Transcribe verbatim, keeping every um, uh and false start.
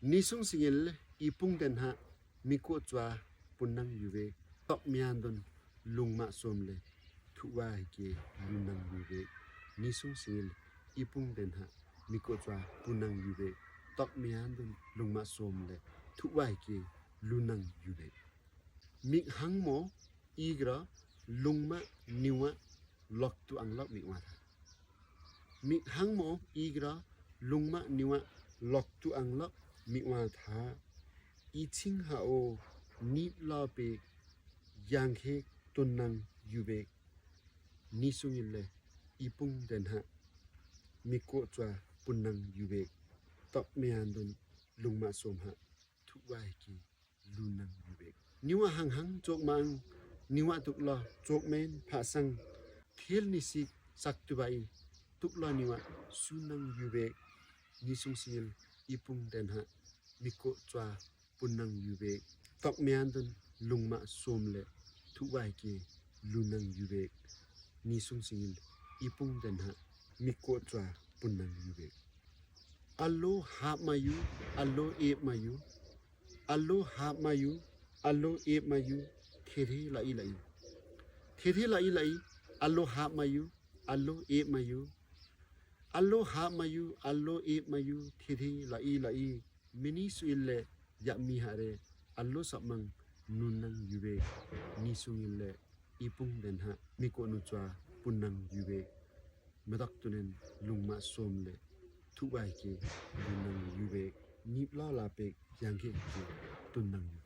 Nisung singil ipung denha miko' tswa punnang yube, tokmeandun lungma som le tuwa hiki lunang yube. Nisung singil ipung denha miko' tswa punnang yube, tokmeandun lungma som le tuwa hiki lunang yube. Mikhangmo igra lungma niwa loktu anglok miwa tha. Mikhangmo igra lungma niwa loktu anglok miwa tha. Iching hao nip lape yangke tunnang yube. Nisung ile ipung denha miko' tswa punnang yube, tokmeandun lungma som ha tuwa hiki lunang yube. Niwa hanghang chokmang, niwa tuklo chokmen phasang, thil nisik saktubai tuklo niwa sunang yube. Nisung singil ipung denha miko' tswa punnang yube, tokmeandun lungma som le tuwa hiki lunang yube. Nisung singil ipung denha miko' tswa punnang yube. Alo hap mayu, alo ep mayu, alo hap mayu, alo ep mayu, thede lai lai. Thede lai lai, alo hap mayu, alo ep mayu. Alo hap mayu, alo ep mayu, thede lai lai. Mini su ile yami hare, alo sapmang nunang yube. Nisung ile ipung denha miko' nu tswa punnang yube. Medaktunen lungma som le tuwa hiki lunang yube. Nip lao lape yangke hiki tunnang yube.